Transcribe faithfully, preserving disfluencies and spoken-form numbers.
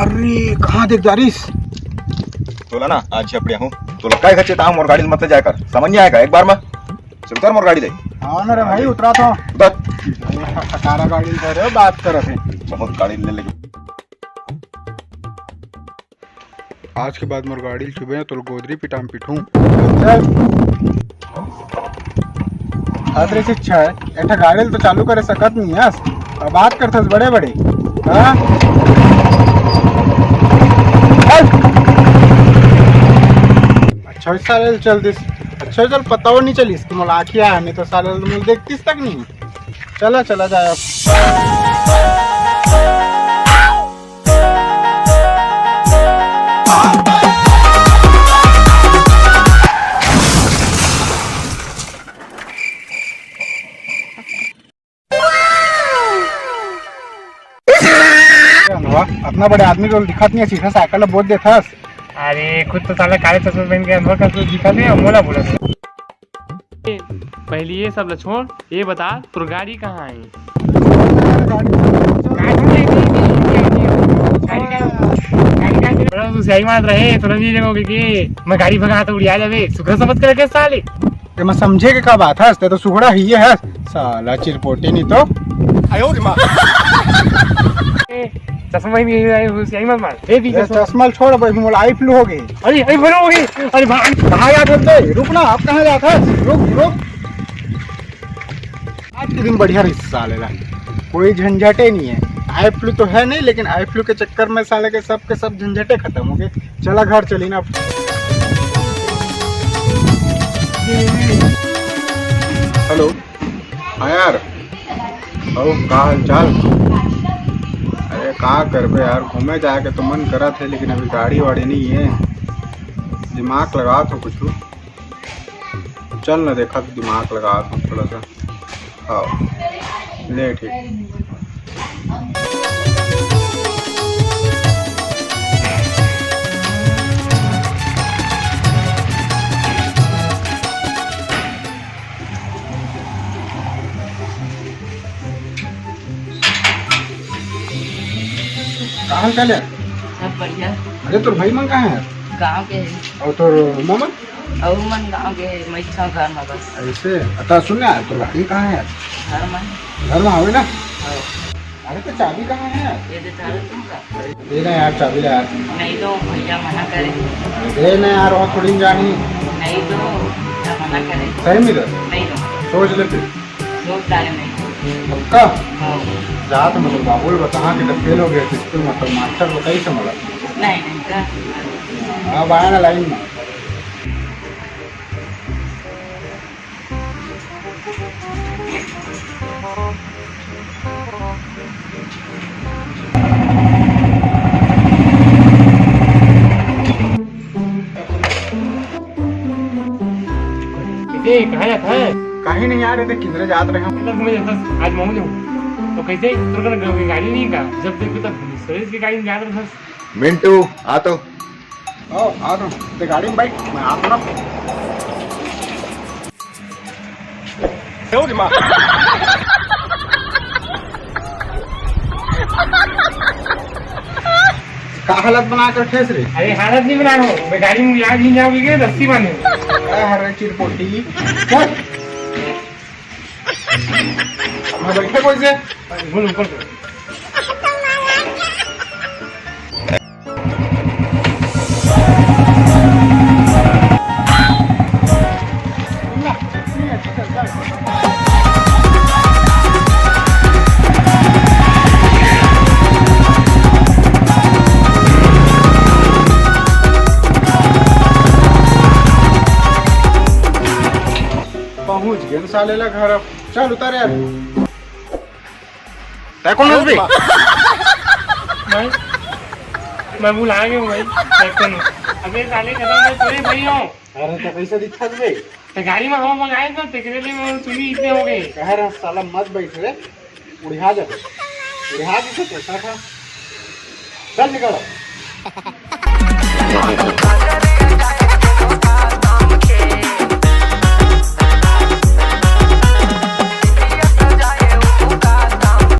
अरे, कहाँ देख डारिस? तोला ना आज झपड़िया हूँ। तोला काय खचे ताहूँ मोर गाड़ी ल मत ले जाय कर। समझ नहीं आएगा एक बार में। चल कर मोर गाड़ी ले। हाँ ना रे भाई, उतरा था। उतर। भाई, हकारा गाड़ी ले रहे हो, बात कर रहे। बहुत गाड़ी ले लेके। आज के बाद मोर गाड़ी ल छुबे, तोर गोदरी पिटाम पिटूं। चल। अतरे शिक्षा है, एक ठा गाड़ी ल तो चालू करे सकत नहीं हस, अब बात करथस बड़े बड़े। हाँ? चल। अच्छा, इस साले ल चल दिस। अच्छा, चल, पता वो नहीं चलिस कि मोला आँखी आया, नहीं तो साले ल मोला देखतिस तक नहीं। चला, चला जाए अब। अरे अनवा, अतना बड़े आदमी ल दिखत नहीं है, सीधा साइकिल ल बोत देथस। अरे, खुद तो साला काले चश्मा पहन के अनवा कस दिखत है, मोला बोलत है। ए, पहली ये सब ल छोड़, ये बता, तोर गाड़ी कहाँ है? गाड़ी, गाड़ी, गाड़ी, गाड़ी, गाड़ी, गाड़ी, गाड़ी, तोरा तो सियाही मारत रहे, तोरा नहीं लगोगे कि मैं गाड़ी भगा तो उड़िया जावे, सुखरा समझ के रखे साले। ते मैं समझे के का बात है, ते तो सुखड़ा ही है, साला चिरपोटी नहीं तो। ए, चश्मा ही नहीं है, सियाही मत मार। ए, भी ए, चश्मा। चश्मा ल छोड़, भाई, मोला आई फ्लू हो गई। अरे, आई फ्लू हो गई। अरे, भाई, कहाँ जात हस बे? रुक ना, अब कहाँ जात हस? रुक, रुक। आज के दिन बढ़िया रही साले ला, कोई झंझटे नहीं है। आई फ्लू तो है नहीं, लेकिन आई फ्लू के चक्कर में साले के सब के सब झंझटे खत्म हो गए। चला घर चली ना। हेलो। हाँ यार, अउ का हाल चाल? अरे का करबे यार, घूमे जाए के तो मन करत है, लेकिन अभी गाड़ी वाड़ी नहीं है। दिमाग लगावत हो कुछ, चल ना देखा तो दिमाग लगावत हो थोड़ा सा। हाँ, ले ठीक। का हाल चाल है? सब बढ़िया। अरे तोर भाई मन कहाँ है? गाँव के है। और तोर मामा? और मन गाँव के है, मैं इच्छा घर में बस। ऐसे? अता सुन ना, तोर गाड़ी कहाँ है? घर में। घर में आवे ना? हाँ। अरे तो चाबी कहाँ है? ये दे चाबी तुमका। दे ना यार, चाबी ले यार। नहीं दो भैया, मना करे। अरे दे ना यार, वहाँ थोड़ी जानी। नहीं दो, भैया मना करे। सही में दे। नहीं दो। सोच ले फिर। सोच डाले नहीं। पक्का? हाँ। जा तो मतलब बाबू ने बता कि तो फेल हो गया स्कूल में, तो मास्टर बताई से मतलब। नहीं, नहीं, जा। हाँ, आया ना लाइन में। ए, कहाँ जात है? कहीं नहीं यार, ये तो किधरे जात रहे हम। मतलब घूमे जात हस, आज महूँ जाऊँ। तो कैसे? तोर करा गाड़ी नहीं का? जब देखो तब सर्विस की गाड़ी में जात रहस। मिंटू, आ तो। ओ, आ तो। ते गाड़ी में बैठ, मैं आ तो ना। का हालत बना कर ठेस रे? अरे हालत नहीं बना हो, मैं गाड़ी में आज ही जाऊंगी के रस्सी बांधे। अरे चिरपोटी। चल। मैं बैठे कोई से? बोल ऊपर से। गेंद साले ला घर अब। चल उतर यार। तै कोन हस बे? मैं, मैं भुला गया हूँ भाई, मैं कौन हूँ? अबे साले, कसम, मैं तोरे भाई हूँ। अरे तो कैसे दिखत बे? तो गाड़ी में हवा मंगाए था, तेरे लिए मैं सुनी इतने हो गए। कह रहा साला मत बैठ रे, उड़िया जाबे, उड़िया जैसे पैसा था। चल निकल।